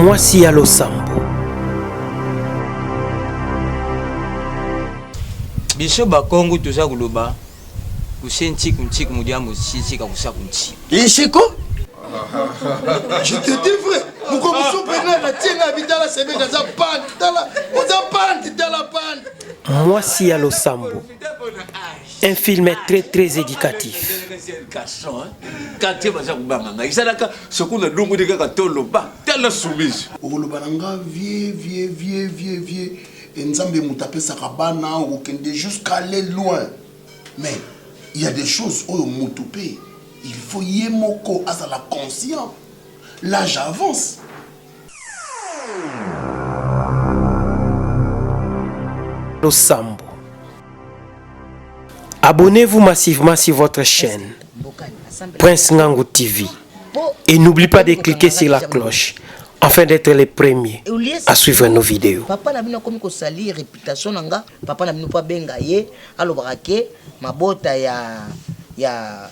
Mwasi ya losambo. Biso bakongo toza koloba kuse ntiku ntiku mudiambo ntika kusaku nti. Ishiko Je te dis vrai, moko mosusu mpenza natie ngai bitala semeki aza pante tala oza pante tala pante. Mwasi ya losambo. Un film très très éducatif. Quartier baza kobanga ngai esalaka soki nalongoli kaka toloba tala soumise. Okoloba na nga vie vie vie vie vie e nzambe moto apesaka bana okokende jusqu'à aller loin mais il y a des choses oyo moto mpe il faut ye moko azala conscient l'âge avance. Losambo. Abonnez-vous massivement sur votre chaîne Prince Ngangu TV et n'oubliez pas de cliquer sur la cloche afin d'être les premiers à suivre nos vidéos. Papa na bino akomi kosali reputation na nga papa na bino mpo abenga ye alobaka ke mabota ya ya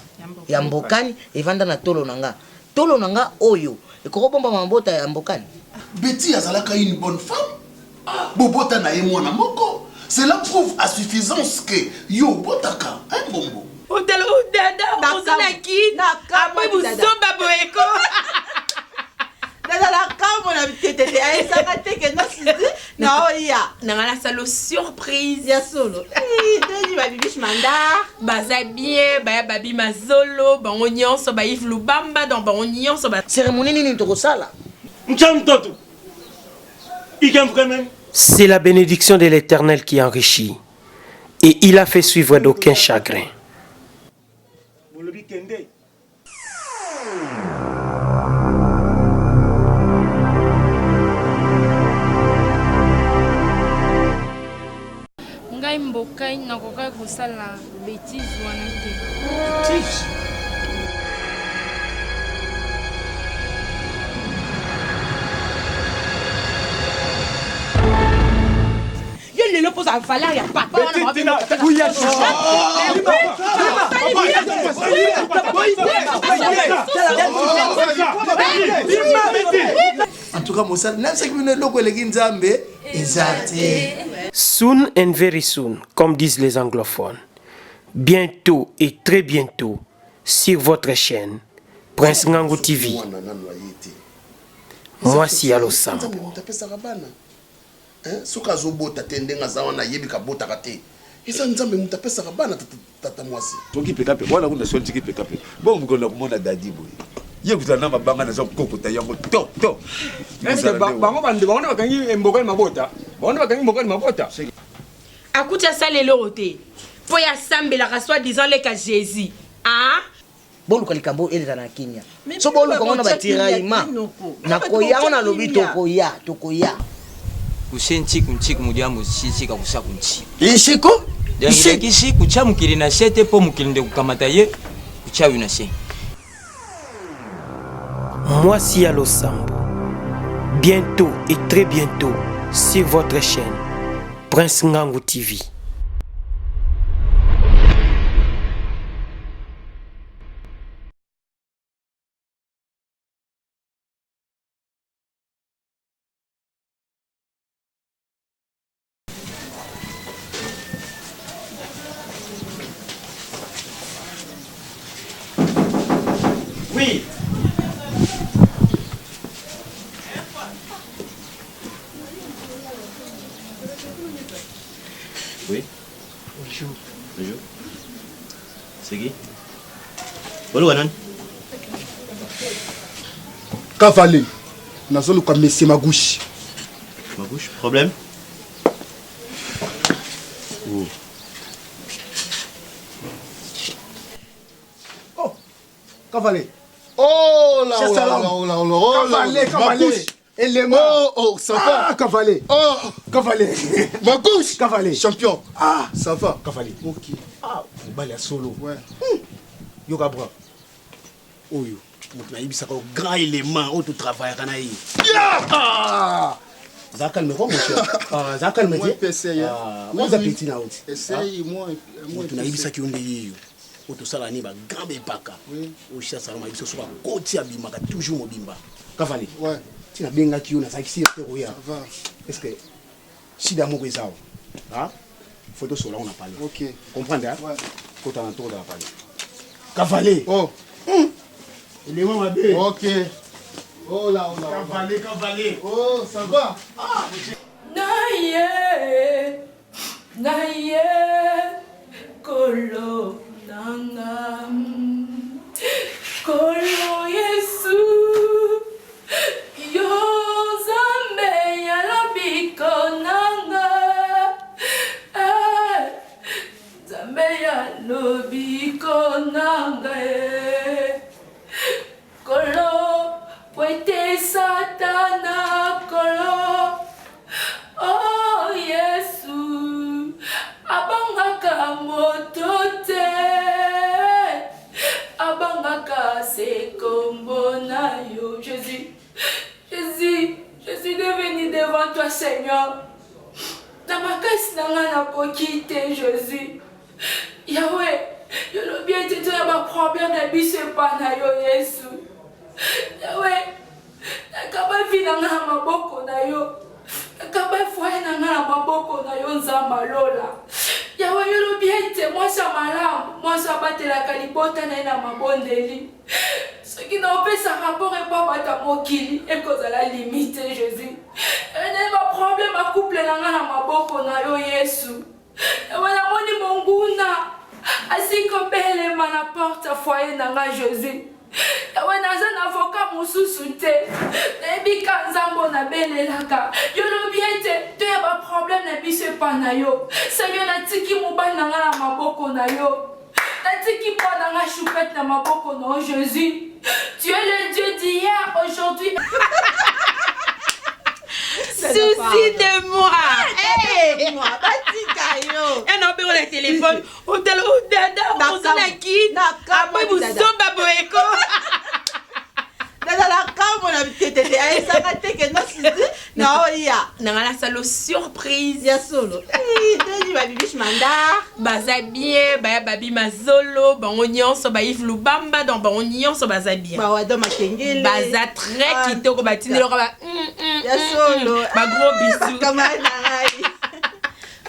ya mbokani evanda na tolo na nga tolo na nga oyo ekoki kobombama mabota ya mbokani. Betty azalaka une bonne femme Bobota na ye mwana moko cela prouve à suffisance que yo obotaka hein mbombo. Otala oh dada oza na kin après buzoba boye ko. Dada na kambo na tetete ayesaka te ke nga suzi na oya. Na nga nasala surprise. Ya solo. Ndeni ba bibiche mandar. Baza bien baya babi mazolo bango nyonso ba Yves Lubamba donc bango nyonso ba. Ceremonie nini tokosala? Mcha mtoto. C'est la bénédiction de l'Éternel qui enrichit, et il a fait suivre d'aucun chagrin. Ngai mbokai nakokaki kosala betise wana te. Betise? Yo lelo poza valeur ya papa wana En tout cas mosala nayebisaki bino eloko eleki nzambe eza te. Soon and very soon, comme disent les anglophones, bientot et très bientot sur votre chaine Prince Ngangu TV. Mwana nanu aye te. Mwasi ya losambo. Nzambe moto apesaka bana. Hein, soki azobota te ndenge aza wana ayebi kabotaka te. Eza Nzambe moto apesaka bana tata mwasi. Soki peka peka wana kuna soni tiki peka peka bongo mokolo na komona dadi boye ye kozala na mabanga naza kokota yango to to bango bande bango nde bakangi mboka ni mabota bango nde bakangi mboka ni mabota. Akuti asali eloko te po ye asambelaka soit disant leka Jesus ah. Boluka likambo oyo eleka na kimia. So boluka ngo na ba tiraillement. Nakoya ngo nalobi tokoya tokoya. Kuse ntiku ntiku mudiambo ntika kusaku nti. Ishiko? Yangi kutia mokili na se te mpo mokili nde kokamata ye kutia yo na se. Mwasi ya losambo. Bientot et très bientot sur votre chaîne Prince Ngangu TV. Oui. Oui. Bonjour. Bonjour. C'est qui Oluka nani? Cavale. Nazoluka monsieur Magouche. Magouche, problème? Oh. Oh, Cavale. Oh là, oh là, oh là, oh là, oh là, Cavale, Cavale. Magouche. Elema. Oh, oh, ça va. Ah, Cavale. Oh, Cavale. Magouche. Cavale. Champion. Ah, ça va. Cavale. Ok. Ah, mobali ya solo. Ouais. Yoka bra. Oyo, moto nayebisaka yo grand élément oyo totravaillaka na ye. Ah! Za calme quoi mon cher? Ah, za calme Moi, te. PC, hein. Ah, Oui, oza oui. petit na oti. Essaye, moi, moi, Moto nayebisaki yo nde ye yo. Oyo tosalaka nini ba grand bepaka. Oyo chance aloma biso soki akoti abimaka toujours mobimba. Cavale. Ouais. Ti nabengaki yo nazalaki sûr te okoya. Ça va. Est-ce que shida moko eza awa? Ah? Faut tosolola ngo na palais. OK. Comprendre hein? Ouais. Kota na tokota na palais. Cavale. Oh. Elema mabe. OK. Oh là, oh là. Cavale, cavale. Oh, ça va? Ah. Naye, naye, kolo nanga, kolo Yesu, yo Nzambe ya lobiko nanga, eh, Nzambe ya lobiko nanga, eh. Kolo, po ete Satana kolo, oh Yesu, abangaka moto te, abangaka se kombo na yo. Jésus, Jésus, je suis devenu devant toi, Seigneur. Na makasi na ngai nakoki te, Jésus. Yahweh, yo lobi ete toya ba problème na biso epa na yo Yesu. Yahweh, nakaba vie na ngai na maboko na yo. Nakaba foyer na ngai na maboko na yo Nzambe lola. Yahweh, yo lobi ete mwasi ya malamu, mwasi abatelaka libota na ye na mabondeli. Soki naopesa rapport epa bato ya mokili ekozala limite Jésus. Nayebi ba problème ya couple na ngai na maboko na yo Yesu. Ewe namoni monguna asi kobelema na porte ya foyer na nga Jesus. Ewe naza na avocat mosusu te, nayebi ka Nzambe oyo nabelelaka. Yo lobi ete toya ba problème na biso epa na yo. Seigneur, natiki mobali na nga na maboko na yo. Natiki mwana nga choupette na maboko na yo Jésus. Tu es le Dieu d'hier, aujourd'hui. Souci de moi. Hey. Batika yo. Eh non, bengo na téléphone. Otala oh dada, ozalaki. Après buzomba boyeko. Dada la kambo na tetete ayesaka te ke no susi na oya. Na nga nasala surprise. Ya solo. Ndeni ba bibiche mandar. Baza bien, baya babi mazolo, bango nyonso ba Yves Lubamba, donc bango nyonso baza bien. Ba wado makengele. Baza très ah, kitoko batindeli ba Ya solo. Ba gros bisous. Camarade na ngai.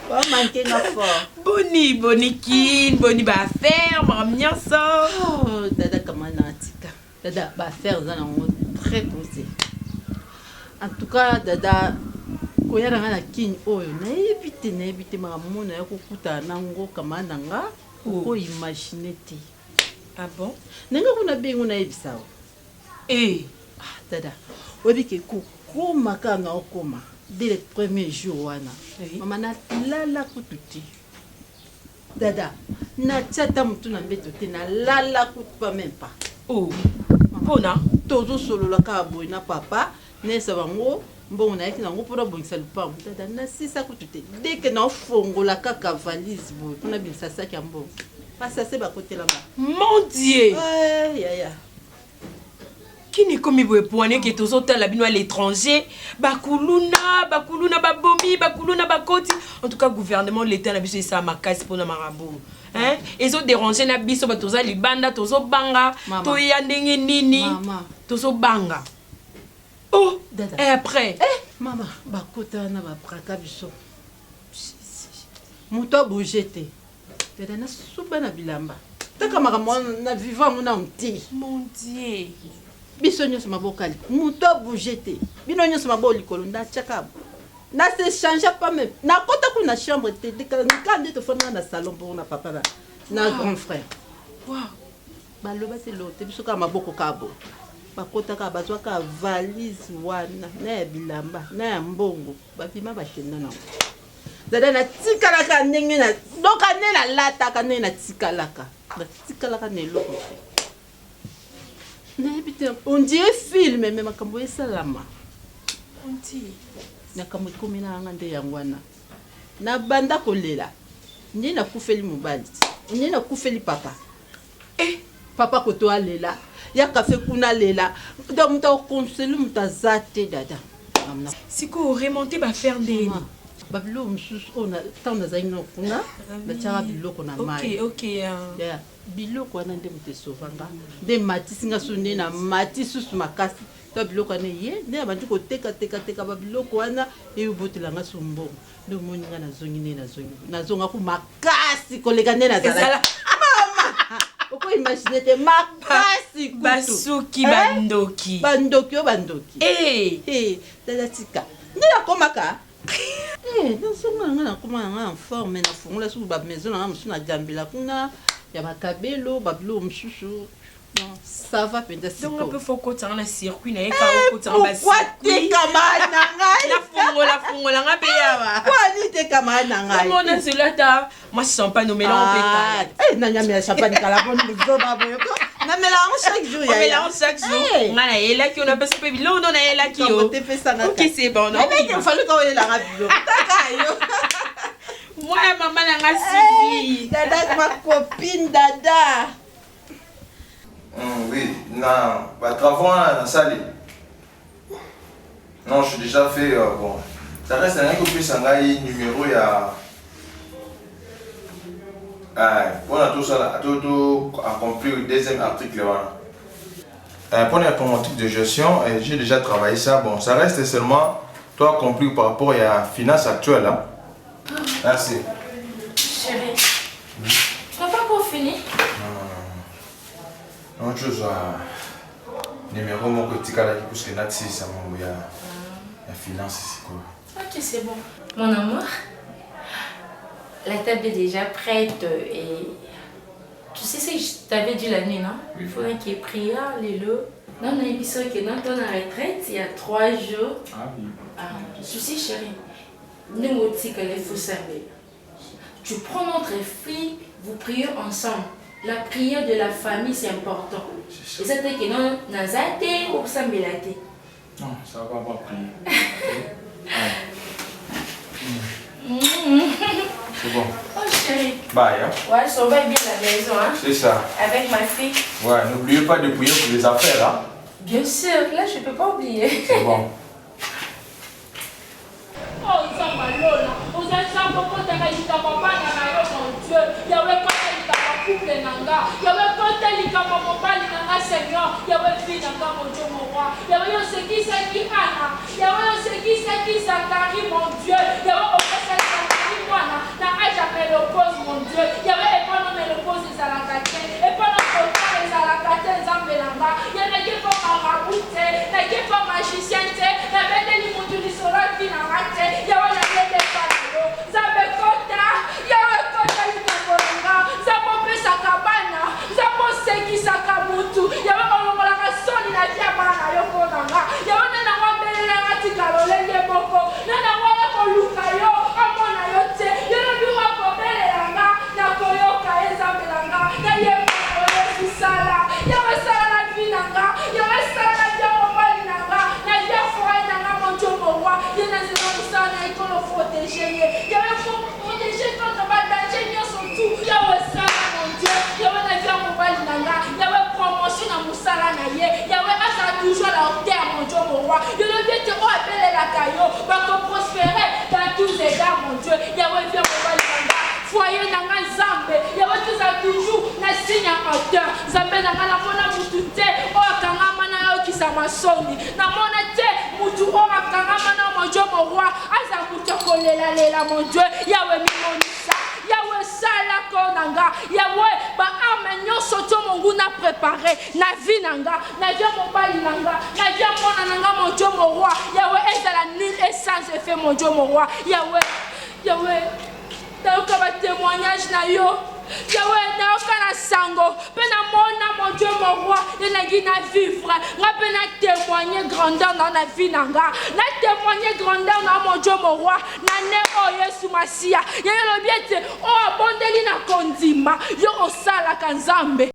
Ba manquer nga fort. Boni boni kin, boni ba affaire, makambo nyonso. Oh, dada camarade na tika. Dada ba affaire eza nango très posé. En tout cas dada koya na nga na kin oyo nayebi te nayebi te makambo mona ya kokutana nango camarade na nga oko imaginer te. Ah bon? Ndenge kuna bengo nayebisa yo. Eh ah dada oyebi ke kokoma kaka na okoma dès le premier jour wana oui. Mama nalala kutu te. Dada, natia ata mutu na mbeto te, nalala kutu pas meme pas. Oh, pona? Tozosolola kaka boye na papa, nayebisa bango mbongo nayaki nango mpo nabongisa lupango. Dada, nasisa kutu te. Dès que naofongola kaka valise boye mpo nabimisa saki ya mbongo, basase bakotela nga. Mon Dieu! Eh, yaya. Kini ekomi boye pwane ke tozotala bino à l'étranger bakuluna bakuluna babomi bakuluna bakoti en tout cas gouvernement l'état na biso esala makasi mpona makambo hein ezo déranger na biso bato toza libanda tozobanga toya ndenge nini tozobanga oh Dada. Et après eh, mama bakota wana babraka biso moto abouge te Dada na suba na bilamba. Taka makambo wana na viva yango nanu te. Mon Dieu. Biso nyonso maboko ali. Moto a bouger te. Bino nyonso maboko likolo ndatiaka. Na se changer pas même. Nakota kuna chambre te. Nika nde tofanda na salon bongo na papa na na grand frère. Wow. Baloba te lote biso kaka maboko kaka boye. Bakota kaka bazwa kaka valise wana na ya bilamba na ya mbongo babima bakenda nango. Dada natikalaka ndenge na doka nde nalataka ndenge natikalaka natikalaka na eloko te nayebi te on dirait film me makambo esalama makambo ekomela nga nde yango wana nabanda kolela nde nakufeli mobali nde nakufeli papa eh, papa koto alela ya kafe kuna alela donc moto akokonsele moto aza te dada sikoyo remonte bafaire ndeni. Babiloko mosusu oyo ntango nazalaki nao kuna natiaka biloko na mai. Yeah, biloko wana nde moto esova nga, nde ematisi nga susu, nde namati susu makasi. To biloko wana eye nde nabandi koteka teka teka babiloko wana, eyobotela nga susu mbongo. Nde omoni nga nazongi nde nazongi, nazonga ku makasi koleka nde nazalaki. Mama, oko imagine te makasi kutu. Basuki Eh? bandoki. Bandoki oyo bandoki. Eh. Eh, dada tika. Nde nakomaka. Eh, nazonga na nga nakoma na nga en forme, nafungola susu ba maison na nga mosusu na Gambela kuna ya bakabelo, ba biloko mosusu. Non, ça va mpenza Donc sikoyo. mpe fo okotanga na circuit na ye ka okotanga ba Pourquoi te camarade na ngai? Nafungola fungola nga mpe yawa. Kwani te camarade na ngai? Omona nzela ata mwa champagne omela ngo mpe kala. Ah, eh, nani amela champagne kala boni buzoba boye ko? Namela yango chaque jour yaya. Omela yango chaque jour. Eh. Nga nayelaki yo, napesa mpe biloko no nayelaki yo. Likambo te pesanga Ok, c'est bon. Eh, mais fallait ka oyelanga biloko. Taka yo. Mwana mama na nga Sylvie. Eh, dada ma copine dada. Oui, na ba travaux wana nasali. Non, je suis déjà fait bon. Ça reste nayaki kopesa ngai numéro ya mpona tosala to to accomplir deuxième article wana. Pour l'informatique de gestion, j'ai déjà travaillé ça. Bon, ça reste seulement toi accomplir par rapport à la finance actuelle. Hein. Merci. Chérie, tu n'as pas encore fini? Non, non, non. Non, tozwa numéro moko etikalaki puisque natisisa mambo ya, ya finance sikoyo. Ok, c'est bon. Mon amour, la table est déjà prête et tu sais ce que je t'avais dit la nuit, non? Oui. Il faudrait qu'il y ait prière, les lots. Non, non, il que dans ton retraite, il y a 3 jours. Ah oui. Ah, tu sais, chérie, nous aussi que les faux savez. Tu prends notre fille, vous priez ensemble. La prière de la famille, c'est important. Et ça, c'est que non, nazate ou sambelate. Non, ça va pas prier. C'est bon. Oh chérie. Bye. Hein? Ouais, surveille bien la maison. Hein? C'est ça. Avec ma fille. Ouais, n'oubliez pas de prier pour les affaires. Hein? Bien sûr, là je peux pas oublier. C'est bon. Oh Nzambe lola, oza Nzambe okotaka likambo bana na yo mon Dieu. Yawe kota likambo couple na nga. Yawe kota likambo mobali na nga Seigneur. Yawe vie na nga mon Dieu mon roi. Yawe yo osekisaki Anna. Yawe yo osekisaki Zacharie mon Dieu. Yawe opesaki Zacharie mwana na age ya ménopause mon Dieu. Yawe epano ménopause ezalaka te. Epano retard ezalaka te Nzambe na nga. Ya nake pa marabout te, nake pa magicien te, nabendeli mutu lisolo ya vie na nga te. Yawe nayede epa na yo. Nzambe kota, Yawe kota likambo na nga. Nzambe opesaka bana, Nzambe osekisaka mutu. Yawe olongolaka soni na vie ya bana na yo mpo na nga. Yawe nani yango abelela nga tika lolenge moko. Nani yango aya koluka yo amona yo te. Yo lobi oyo akobelela nga nakoyoka ye Nzambe na nga. Nayeba na yo Yesu sala. Yawe sala na vie na nga. Yawe sala na vie ya mobali na nga. Na vie ya foyer na nga mon Dieu mon roi. Ye na nzela mosala na ye nkolo protéger ye. Yawe protéger contre ba danger nyonso tout. Yawe sala mon Dieu. Yawe na vie ya mobali na nga. Yawe promotion na mosala na ye. Yawe azala toujours à la hauteur mon Dieu mon roi. Yo lobi ete oyo abelelaka yo bako prospérer dans tous égards mon Dieu. Yawe vie ya mobali na nga. Foyer na nga Nzambe. Yawe tozala toujours na signe ya hauteur. Nzambe na nga namona mutu te oyo akangama na ayokisama soni. Namona te mutu oyo akangama na mon Dieu mon roi aza mutu ya kolelalela mon Dieu. Yawe mimonisa. Yawe sala ko na nga. Yawe ba arme nyonso to monguna prepare na vie na nga, na vie ya mobali na nga, na vie ya mwana na nga mon Dieu mon roi. Yawe ezala nul et sans effet mon Dieu mon roi. Yawe, Yawe nayoka ba témoignage na yo. Yawe nayoka na sango mpe namona mon Dieu mon roi ye nangi na vivre nga mpe na témoigner grandeur na na vie na nga na témoigner grandeur na mon Dieu mon roi na ne oyo Yesu Masiya ye elobi ete oyo abondeli na kondima yo osalaka Nzambe.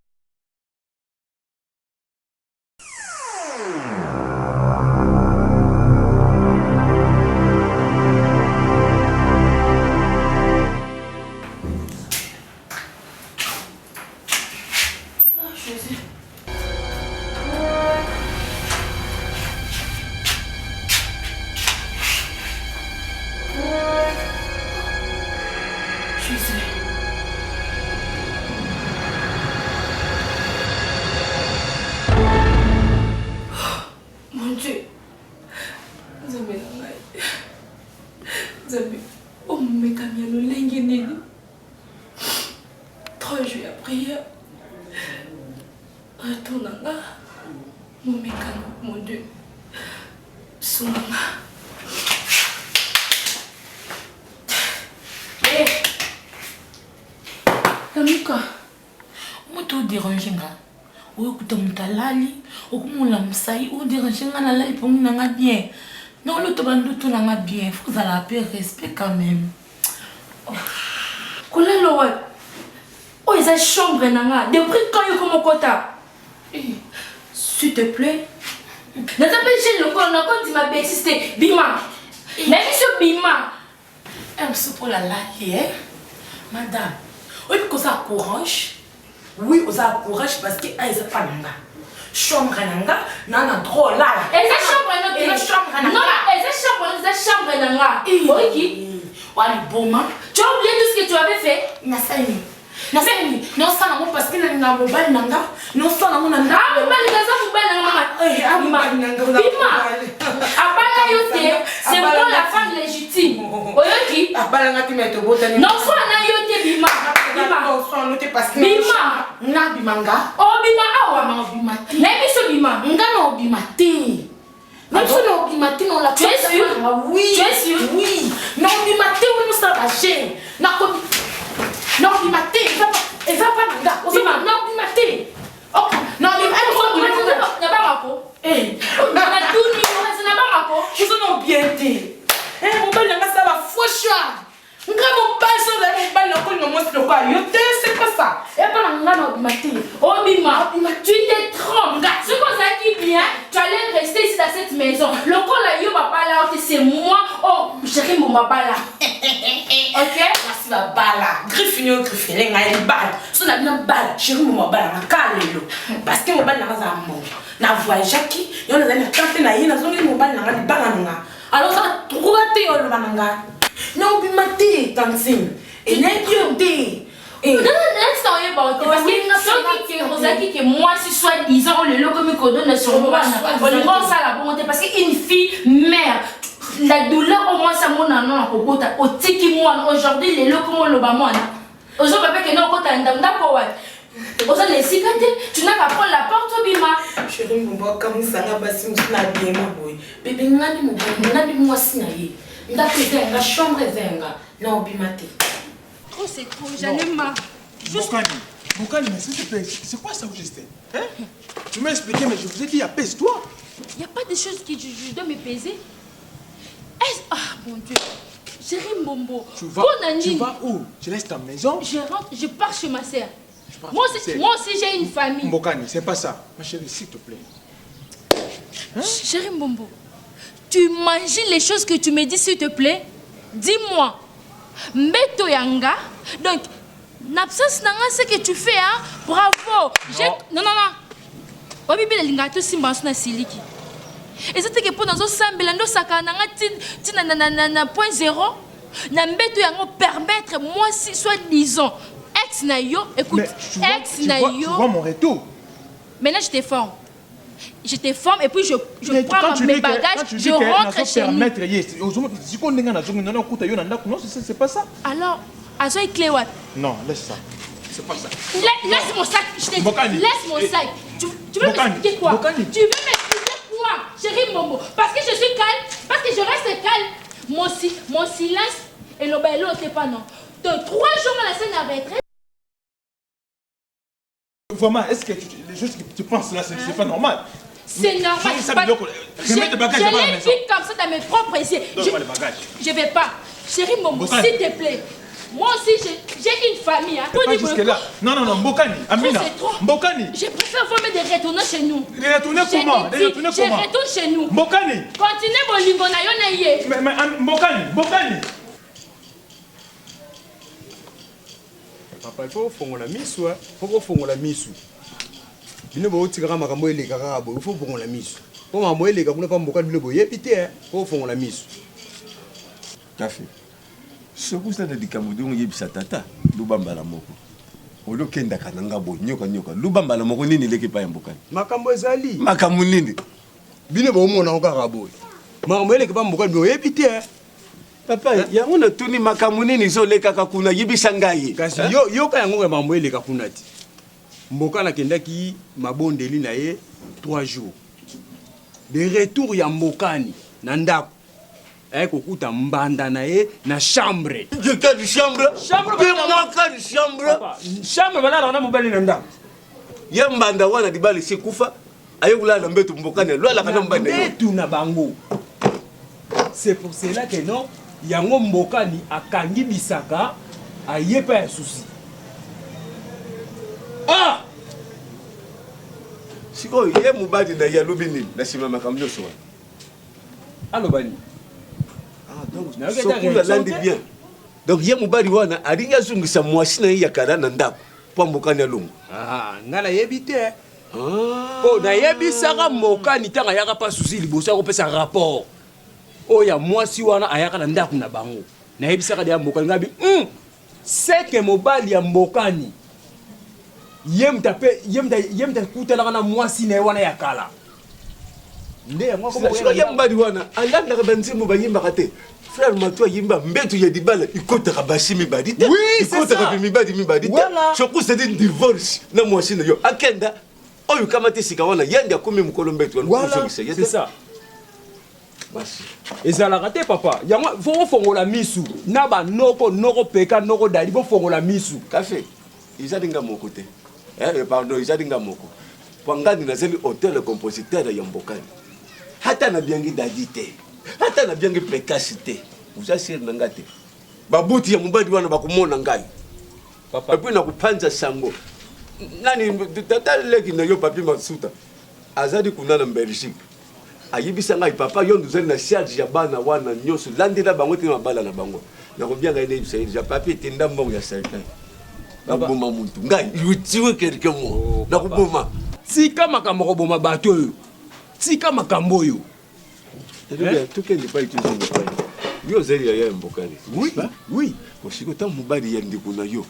Mon Dieu. Nzambe na ngai. Nzambe, omekami ya lolenge nini? Trois jours ya prière. Retour na nga. Momekano, mon Dieu. Sunga nga. Eh! Lamuka. Moto o déranger nga. Oyo kuta moto alali, okomolamusa ye, o déranger nga nalali pongi na nga bien. Naolota ba ndoto na nga bien. Faut ozala pe respect quand même. Oh. Kolala wapi? Oyo eza chambre na nga. Depuis quand yo komo kota? Eh, s'il te plaît. Naza pe jeune lokola nakondima betise te. Bima. Nayebi so bima. Eh, mosusu mpo lalali eh? Madame, oyebi koza courage? Oui, oza courage parce que ah, eza pa na nga. Chambre na nga, na na droit olala. Eza chambre na te. Eza chambre na nga. Non, eza chambre na eza chambre na nga. Oyoki? Wa liboma. Tu as oublié tout ce que tu avais fait? Nasali nini? Nasali nini? Naosala yango parce que nalinga mobali na nga. Naosala yango na ndako. Ah, mobali na za mobali na nga mama. Eh, ah, mobali na nga. Bima. Abala yo te, c'est moi la femme légitime. Oyoki? Abala nga te mais tobotani. Non, soit na yo te bima. Bima. Osala te parce que Bima. Nga bima nga. Obima awa. Na obima te. Nayebi so bima. Nga na obima te. Na biso na obima te na olakisa. Tu es sûr? Oui. Tu es sûr? Oui. Na obima te oyo mosala ba gene. Na kobi. Na obima te eza pa eza pa na nga. Bima. Na obima te. Ok. Na obima eh ozo na bangako. Eh. Na tuni yo na bangako. Ozo na bien te. Eh mobali na nga sala faux choix. Nga mobali so ozali mobali na kolinga mwasi lokola yo te c'est pas ça. Epa na nga na obima te. Obima. Tu te trompes. Soki ozalaki bien, tu allais rester ici dans cette maison. Lokola yo babala yo te, c'est moi oh chérie mbomba bala. Ok? Mwasi babala. Griffe nyo griffe ele ngai libala. So na bino bala, chérie mbomba bala na ka lelo. Parce que mobali na nga azala mbongo. Na voyageaki, yo nazali na tante na ye nazongeli mobali na nga libala na nga. Alors oza droit te oloba na nga. Na obima te tantine. Enayebi yo te. Soki ozalaki ke mwasi soit disant oyo lelo okomi kodonda sur mwana olingi osala bongo te parce que une fille mère la douleur oyo mwasi amona na kobota otiki mwana aujourd'hui lelo okomi oloba mwana ozoba mpe kende okota na ndako wapi oza na esika te tu n'as qu'à prendre la porte obima Chérie mbomba okamwisa nga basi mosusu na biema boye bebe nga nde mobali nga nde mwasi na ye ndako eza ya nga chambre eza ya nga na obima te Trop c'est trop, j'en ai marre. Juste... Bokani, Bokani, mais s'il te plaît, c'est quoi ça, Augustin hein? Tu m'as expliqué, mais je vous ai dit, apaise-toi. Il n'y a pas de choses que je dois me peser. Est-ce... Ah, mon Dieu. Chérie Mbombo. Tu vas, tu vas où? Tu laisses ta maison? Je rentre, je pars chez ma sœur. Moi aussi, moi aussi j'ai une famille. Mbokani, c'est pas ça. Ma chérie, s'il te plaît. Hein? Chérie Mbombo, tu imagines les choses que tu me dis, s'il te plaît? Dis-moi. Mbeto yanga. Donc, l'absence nanga, ce que tu fais, hein? Bravo. Non, non, non. non. Obi bela linga to simba na siliki. Eza te ke mpo nazosambela nde osakana na nga ti na, na, na, na point zéro na mbeto yango permettre mwasi soit disant ex na yo écoute Mais tu vois, ex tu na vois, yo tu vois mon retour. Maintenant je te forme. Je te forme et puis je, je Mais prends quand ma, tu mes dis que- bagages, quand tu je dis que rentre nazo chez nous. permettre, yes, sikoyo ndenge nazongi nana okuta yo na ndako non c'est c'est pas ça. Alors, azoi clé wapi? Non, laisse ça. C'est pas ça. Laisse mon sac, je t'ai dit. Mbokani. Laisse mon Eh, sac. Tu, tu veux Mbokani, m'expliquer quoi? Mbokani. Tu veux m'expliquer quoi, chérie Mbombo? Parce que je suis calme, parce que je reste calme. Mon, si, mon silence et le bello, c'est pas non. Donc, 3 jours à la scène à retraite. Vraiment, est-ce que tu, les choses que tu penses là, c'est hein? pas normal? C'est normal. Ça, biloko, je remets tes bagages je devant la l'ai maison. vu comme ça dans mes propres yeux. Donne-moi les bagages. Je vais pas. Chérie Mbombo, Mbokani. s'il te plaît. Moi aussi, j'ai une famille. Hein. Pas jusque là. Non, non, non, Mbokani, Amina. c'est trop. Mbokani. Je préfère voir mais de retourner chez nous. De retourner Je comment? te De dis, retourner Je comment? retourne chez nous. Mbokani. Continue bolingo na yo na ye. Mais, mais, Mbokani, Mbokani. Papa, il faut ofongola misu, hein. Faut kofongola misu. Bino botikaka makambo eleka kaka boye, il faut ofongola misu. Po makambo eleka kuna pa mboka bino boyebi te, hein. Faut ofongola misu. Kafe. Soki osala likambo ndenge oyebisa tata lubambala moko olokendaka na nga boye nyoka nyoka lubambala moko nini eleki epai ya mbokani Makambo ezali. Makambo nini? Bino bomona yango kaka boye. Makambo eleka ba mboka oyebi te. Eh? Papa, yango natuni makambo nini ezolekaka kuna, yebisa ngai. Kasi yo yoka yango makambo eleka kuna ti. Mboka nakendaki mabondeli na ye 3 jours. De retour ya mbokani na ndako. Aye kokuta mbanda na ye na chambre. Quelle chambre? Chambre Pe moi quelle chambre? Chambre balala na mobali na ndako. Ye mbanda wana libala esi ekufa, aye kolala na mbeto mbokani alwalaka na mobali na ye. Mbetu na bango. C'est pour cela que non, yango mbokani akangi bisaka aye pa ya souci. Ah! Sikoyo ye mobali na ye alobi nini na nsima ya makambo nyonso wana? Aloba nini? Ah, donc soki alandi bien. Donc ye mobali wana alingi azongisa mwasi na ye ya kala na ndako mpo mbokani alongwa. Ah, ngai nayebi te. Ah. Oh, nayebisaka mbokani ntango ayaka pa susi liboso ya kopesa rapport oyo ya mwasi wana ayaka na ndako na bango. Nayebisaka deya mbokani ngai bi mm, seke mobali ya mbokani ye moto ape ye moto ye moto akutanaka na mwasi na ye wana ya kala nde yango sikoyo ye mobali wana alandaka banzembo bayimbaka te frère matu ayimba mbetu ya libala ikotaka basi mibali te ikotaka mpe mibali mibali te soki osali divorce na mwasi na yo akenda oyo kamati sika wana ye nde akomi mokolo mbetu wana ozongisa ye te Basi. Ezalaka te papa. Yango faut bofongola misu na ba noko noko peka noko dadi bofongola misu. Kafe ezali nga moko te. Eh, eh pardon ezali nga moko. Po ngani nazali auteur et compositeur ya mbokani. Hata na biangi dadi te. Hata na biangi pekasi te. Oza sire na nga te. Babuti ya mobali wana bakomona ngai. Papa. Et puis nakopanza sango. Nani tata leki na yo papi Masuta. Azali kuna na Belgique. Ayebisa ngai papa yo nde ozali na charge ya bana wana nyoso landela bango te mabala na bango nakobianga ye nayebisa ye deja papi etinda mbongo ya cercueil nakoboma mutu ngai you tue quelqu'un moi oh, nakoboma tika makambo koboma bato oyo tika makambo oyo eh? tokende epai tozonga epai yo ozali yaya ya mbokani oui oui osiko ntango mobali ya ndeko na yo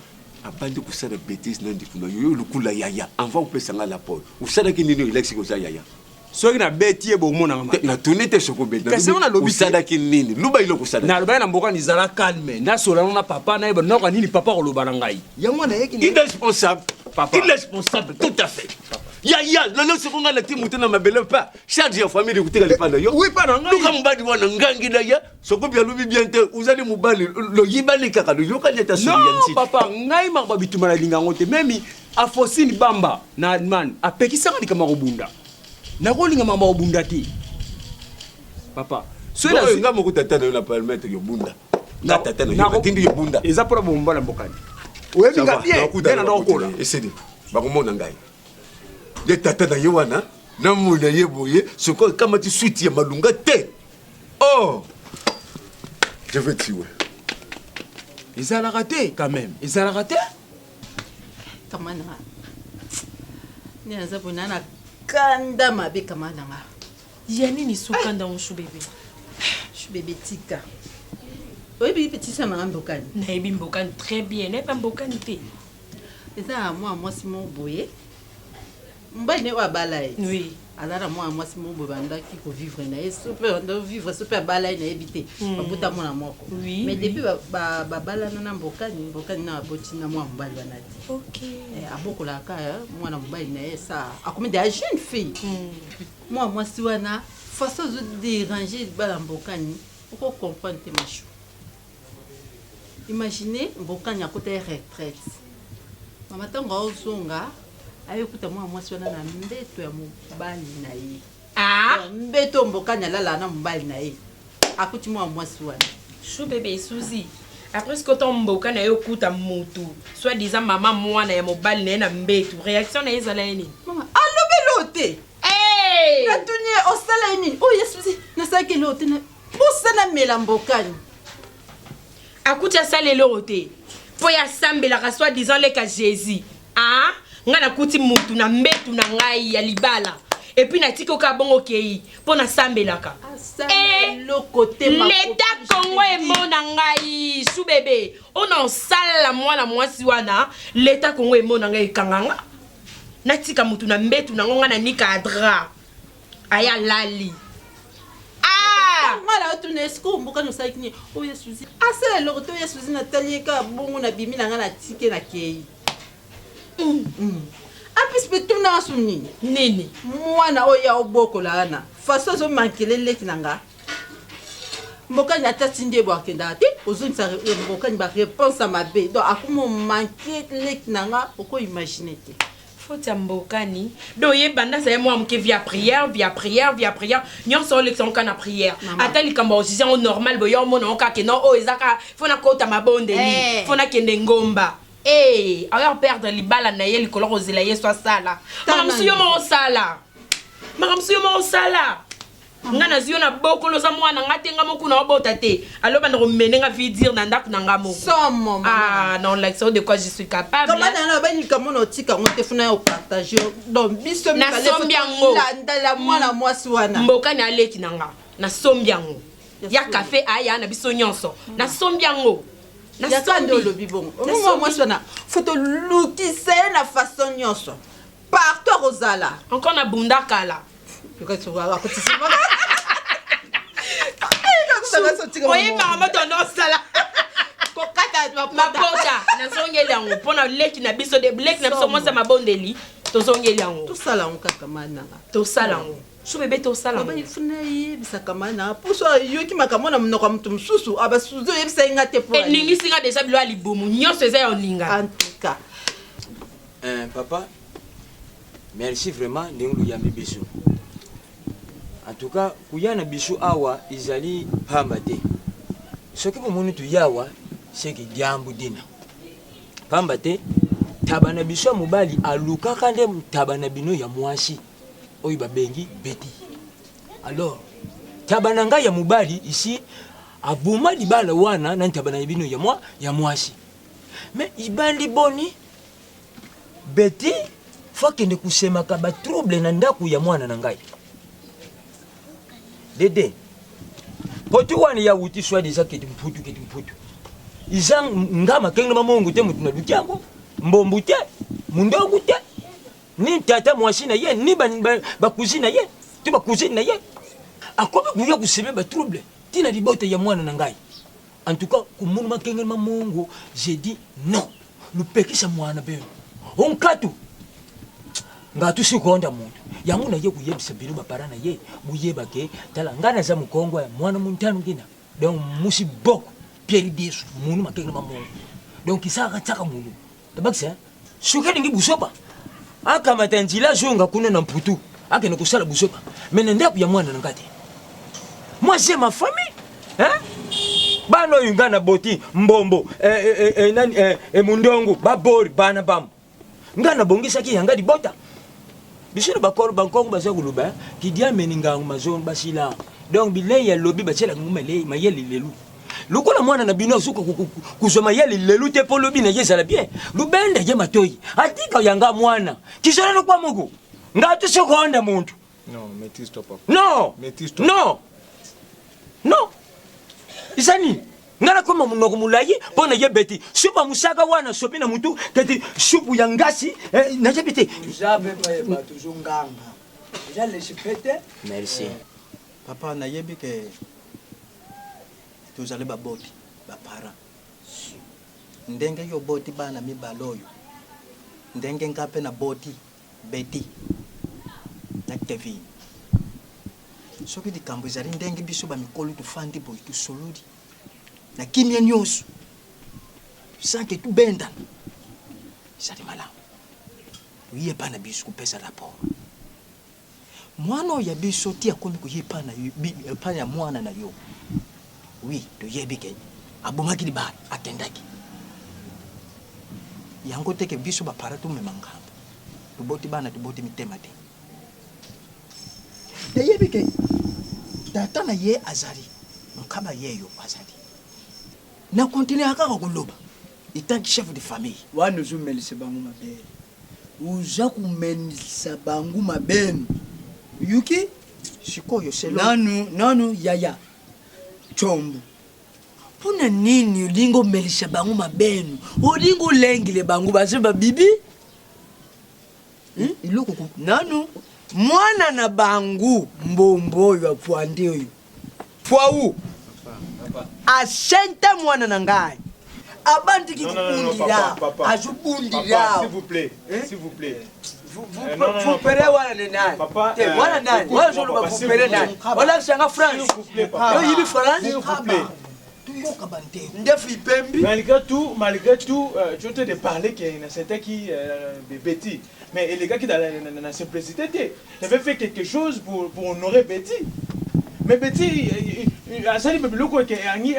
abandi kosala betise na ndeko na yo yo lokola yaya avant opesa ngai laport osalaki nini elakisi koza yaya Soki na beti ye bomona nga mabe. Na tuni te soki obeti. Kasi yango nalobi te. Osalaki nini? Luba eloko osalaki. Nalobaki na mboka ni zala calme. Nasola na papa nayeba nayoka nini papa akoloba na ngai. Yango wana nayeki na. Irresponsable. Papa. Irresponsable tout à fait. Yaya lelo soko ngai natie moto na mabele pa charge ya famille ekotika lipa na yo. Oui pa na ngai. Luka mobali wana ngangi na ye soko bi alobi bien te ozali mobali loyibani kaka loyokani ata soli ya nzita. Non papa ngai makambo ya bitumba nalinga yango te meme Afosine Bamba na Allemagne apekisaka likambo ya kobunda. Nakolinga makambo ya kobunda te. Papa, soki na nga moko tata na yo na permettre yo bunda. Nga tata na yo natindi yo bunda. Eza pona bomba na mbokani. Oyebi nga bien, nde na nakola. Esili. Bakomona ngai. Ye tata na ye wana namona ye boye soki akamati suite ya malunga te. Oh! Je vais tuer. Ezalaka te quand même. Ezalaka te. Kama na nga. Nde naza boye na na kanda mabe kama na nga. Ya nini su kanda ngo chou bebe? Chou bebe tika. Oyebi petit sœur na nga Mbokani? Nayebi Mbokani très bien. Nayebi Mbokani te. Eza na mwa mwasi moko boye. Mobali naye oyo abala ye. Oui. Aza na mwana mwasi moko boye bandaki ko vivre na ye so pe banda vivre so pe abala ye nayebi te. Mm. Babota mwana moko. Oui, Mais oui. depuis babalana na Mbokani, Mbokani na aboti na mwana mobali wana te. Okay. Eh, abokolaka eh, mwana mobali na ye sa akomi deja jeune fille. Mm. Mwana mwasi wana façon azo déranger bana Mbokani, oko comprendre te machou. Imaginez Mbokani akota ye retraite. Mama tango aozonga aye kuta mwana mwasi wana na mbeto ya mobali na ye. Ah! Mbeto Mbokani alala na mobali na ye. Akuti mwana mwasi wana. Chou bebe Suzy. Après ce que ton mboka na yo kuta mutu, soit disant mama mwana ya mobali na ye na mbetu, réaction na ye ezala ye nini? Mama alobeli oyo te. Hey! Natuni ye osala ye nini? Oh ye Suzy, nasalaki eloko te. Posa na mela mbokani. Akuti asali eloko te po ye asambelaka soit disant leka Jesus ah nga nakuti mutu na mbetu na ngai ya libala et puis natiki yo kaka bongo okeyi po nasambelaka eh leta Congo emona ngai sous bebe oyo na osala mwana mwasi wana leta Congo emona ngai ekanga nga natika mutu na mbetu nango nga na nika drap. Aye alali. Ah! Nga na otuna esiko mboka nosalaki nini oyo suzi asala eloko te oyo suzi natali ye kaka bongo nabimi na nga na tike na kei apesi mpe tuna asu nini nini mwana oyo ya obokola wana faso azomankele leki na nga mbokani ata tindi ye bo akendaka te ozongisa mbokani bareponse ya mabe donc akoma omanke leki na nga okoimagine te Faute ya mbokani do ye banda azali mwa moke via prière via prière via prière nyonso olekisa yango kaka na prière ata likambo ya osisi yango normal boye omona yango kaka ke non oyo eza kaka fo nakota mabondeli eh. fo nakende ngomba ee eh, aya perdre libala na ye likolo kozela yesu asala makambo mosusu yo moko osala makambo mosusu yo moko osala nga nazwi yo na bokolo oza mwana nga te nga moko na obota te alo banda komene nga vie dire na ndako na nga moko somo ah non lakisa de quoi je suis capable kama na na bani likambo na otika yango te funa yo partage donc biso nasombi yango landala mwana mwasi wana mbokani aleki na nga nasombi yango ya kafe aya na biso nyonso nasombi yango yaka nde olobi bongo omoma mwasi wana fo tolukisa ye na façon nyonso partout akozala encore na bunda kala oyebaka moto nosala mabota nazongeli yango mpo na leki na biso leki na biso mwasi ya mabondeli tozongeli yango tosala yango kaka mananga tosala yango so bebe tosala yango funa yebisaka mana mposo ayoki makambo na monoko ya moto mosusu abasuzi oyebisa ye nga te po eningisi nga deja bilo ya libumu nyonso eza ya oninga en tout cas eh, papa Merci vraiment ndenge loyambi biso. En tout cas kuya na biso awa ezali pamba te. Soki bomoni tuyawa seki diambu dina. Pamba te taba na biso ya mobali alukaka nde taba na bino ya mwasi oyo babengi Betty. Alors taba na ngai ya mobali ici aboma libala wana na ntaba na bino ya mwa ya mwasi. Mais ibandi boni Betty faut akende kosemaka ba trouble na ndako ya mwana na ngai. Dede poto wana ya wuti soit disant keti mputu keti mputu iza nga makenge mamongo te mutu na luki yango mbombu te mundongu te ni tata mwasi na ye ni bakuzi na ye to bacousine na ye akomi koya koseme ba trouble ntina libota ya mwana na ngai En tout cas, kumunu makengeli ma mongo, j'ai dit non. Lupekisa mwana beno. Onkatu. Ngatu sikonda muntu. Yango na ye kuyebisa bino ba parents na ye, buyeba ke tala nga naza mukongo ya mwana muntanu ngina. Donc musi boko Pierre Diesu munu makengeli ma mongo. Donc isaka tsaka munu. Tabakisa soki alingi buzoba akamata nzila azonga kuna na mputu akende kosala buzoba me na ndako ya mwana na nga te moi j'ai ma famille hein? bana oyo nga na boti mbombo eh, eh, eh, eh, nani, eh, eh, mundongo babori bana bamu nga nabongisaki yanga libota biso na bakolo bankongo baza koloba eh, kidiameni ngango mazono basila donc bilei ya lobi batielaka ngo mayele lelu lokola mwana na bino azoka kozwa mayele lelu te mpo lobi na ye ezala bien lubenda ye matoi atika yanga mwana kizala lokwa moko nga te sokonda muntu Non, maîtrise-toi, papa. Non. Maîtrise-toi. Non. Non. Eza nini? Nga nakoma monoko molai mpo na ye beti supu ya mosaka wana sopi na motu keti supu ya ngasi eh, nayebi te. Merci. Papa nayebi ke tozali baboti ba parents ndenge yo oboti bana mibale oyo ndenge nga pe naboti Betty na Kevin soki likambo ezali ndenge biso ba mikolo tofandi boye tosololi na kimia nionso sans que tobendana ezali malamu toye epai na biso kopesa rapport Mwana oyo ya biso ti akomi koya epai na yo, epai ya mwana na yo. Oui, toyebi ke abomaki libala, akendaki. Yango te ke biso ba parents tomema ngambo. Toboti bana, toboti mitema te. Nayebi ke tata na ye azali, Mukaba yeyo azali. Na continuer kaka koloba etant que chef de famille. Wana ozomelisa bango mabele. Oza komelisa bango mabele. Oyuki? Sikoyo selon. Nanu, nanu yaya. Tshombo. Pona nini olingi omelisa bango mabenu? Olingi olengele bango baza ba bibi? Eloko ko. Nanu. Mwana na bangu mbombo oyo afuandi oyo fwau asenta mwana na ngai abandiki kubundila azubundila S'il vous plaît, s'il vous plaît. Vupere wana ni nani? Te wana nani? Wana ozoloba vupere nani? Olakisanga France. Yo yibi France? Ndefu ipembi. Malgré tout, malgré tout, euh, tu es en train de parler que c'était qui euh, Betty. Mais les gars qui dans la, la, la simplicité, il avait fait quelque chose pour, pour honorer Betty. Mais Betty, asali biloko ke angi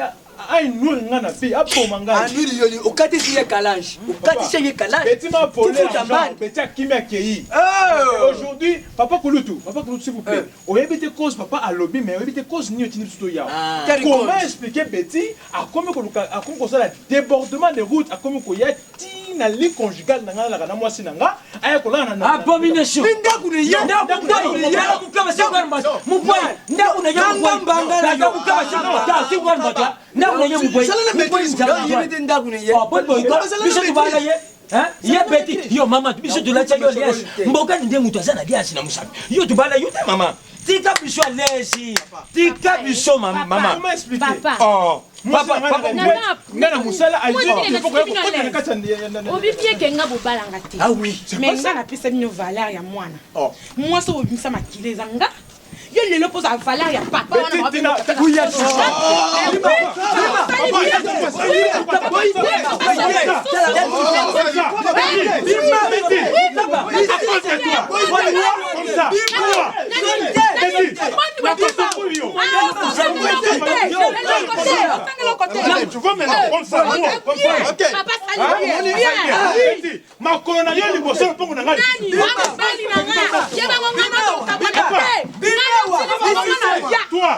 ainuri nga na fi aboma ngai. Anuri yoli okatisi ye kalange. Okatisi ye kalange. Betty m'a volé Tufuta l'argent. mbani. Betty akimi akei. Oh. Aujourd'hui, papa Kulutu, papa Kulutu s'il vous plaît. Oyebi te cause papa alobi mais oyebi te cause nini otindi biso toya. Quelle Comment cause? expliquer Betty akomi koluka akomi kosala débordement de route akomi koya ti na lit conjugal na nga nalaka na mwasi na nga aya kolala na Abomination. Ndako na ye. Ndako na ye. Ndako kama sio mbata. Mupwai. Ndako na ye mupwai. Ndako kama sio mbata. Sio mbata. Ndako na ye mupwai. Mupwai mzala. Yo yibi te ndako na ye. Oh, boy boy. Biso tubala ye. Hein? Ye beti. Yo mama, biso tulacha yo liasi. Mboka ni nde mutu aza na liasi na musapi. Yo tubala yo te mama. Tika biso à l'aise. Tika biso mama. Comment expliquer? Papa. Oh. Papa, papa, nga na mosala obipieke nga bobalanga te Ah oui. mais nga napesa bino valeur ya mwana Oh. mwasi oyo obimisa makila eza nga yo lelo mpo ozala valeur ya papa wana Betty, tina- Tu vois maintenant, comme ça, moi, comme ça. Ok. Hein? Makolo na yo liboso lopango na ngai. Toi.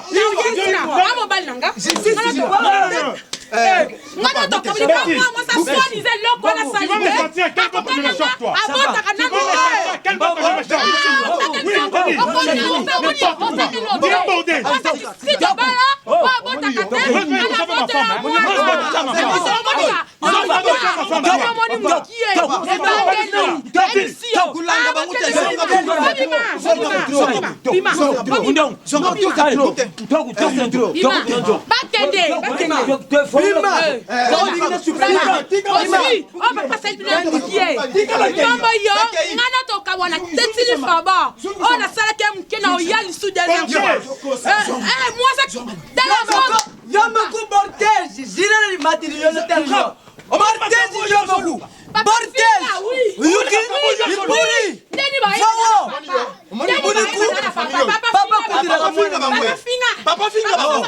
nkombo yo nga natokabwana tetili faba oyo nasalaki ya moke na oya lisu deuxième fois mwasa tala Yo moku bortej zira ni matiri yo tello. Bortej yo moku. Bortej. Yuki Iburi. Zawo. Buniku. Papa kutira Papa finga bango.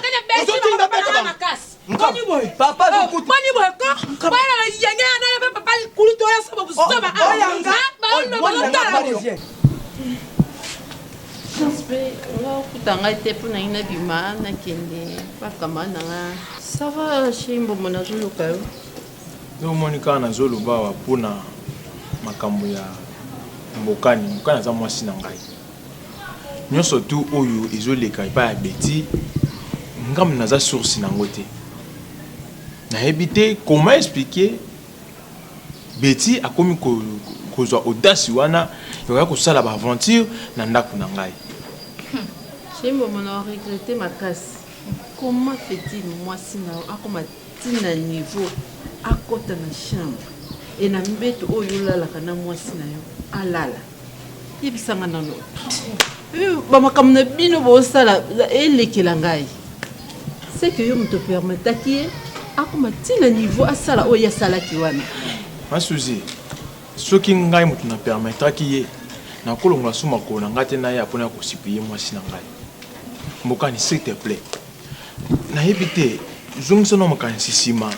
Papa Papa kutu. Boni boye ko bana yenge na pe papa kulutu oyo sobo busoba ah ba no ba tala Chance mpe nga okuta ngai te mpo na ngai nabima nakende bakama na nga sava chez mbombo nazoluka yo Nde omoni kaka nazoloba awa mpona makambo ya Mbokani. Mbokani aza mwasi na ngai. Nyonso tu oyo ezoleka epai ya Betty, ngambo naza source na yango te. Nayebi te comment expliquer Betty akomi kozwa audace wana ya koya kosala ba aventure na ndako na ngai. Chez mbombo na regrette makasi comment fait-il mwasi na yo akoma ti na niveau akota na chambre e na mbeto oyo olalaka na mwasi na yo alala yebisanga nano bamakambo na bino bosala elekela ngai c'est que yo moto permetaki ye akoma ti na niveau asala oyo ye asalaki wana Ma Suzy, soki ngai moto na permettraki ye, nakolongola su makolo na ngai te naya mpo na ko supplier mwasi na ngai. Mbokani, s'il te plaît, nayebi te, zongisa nano makanisi nsima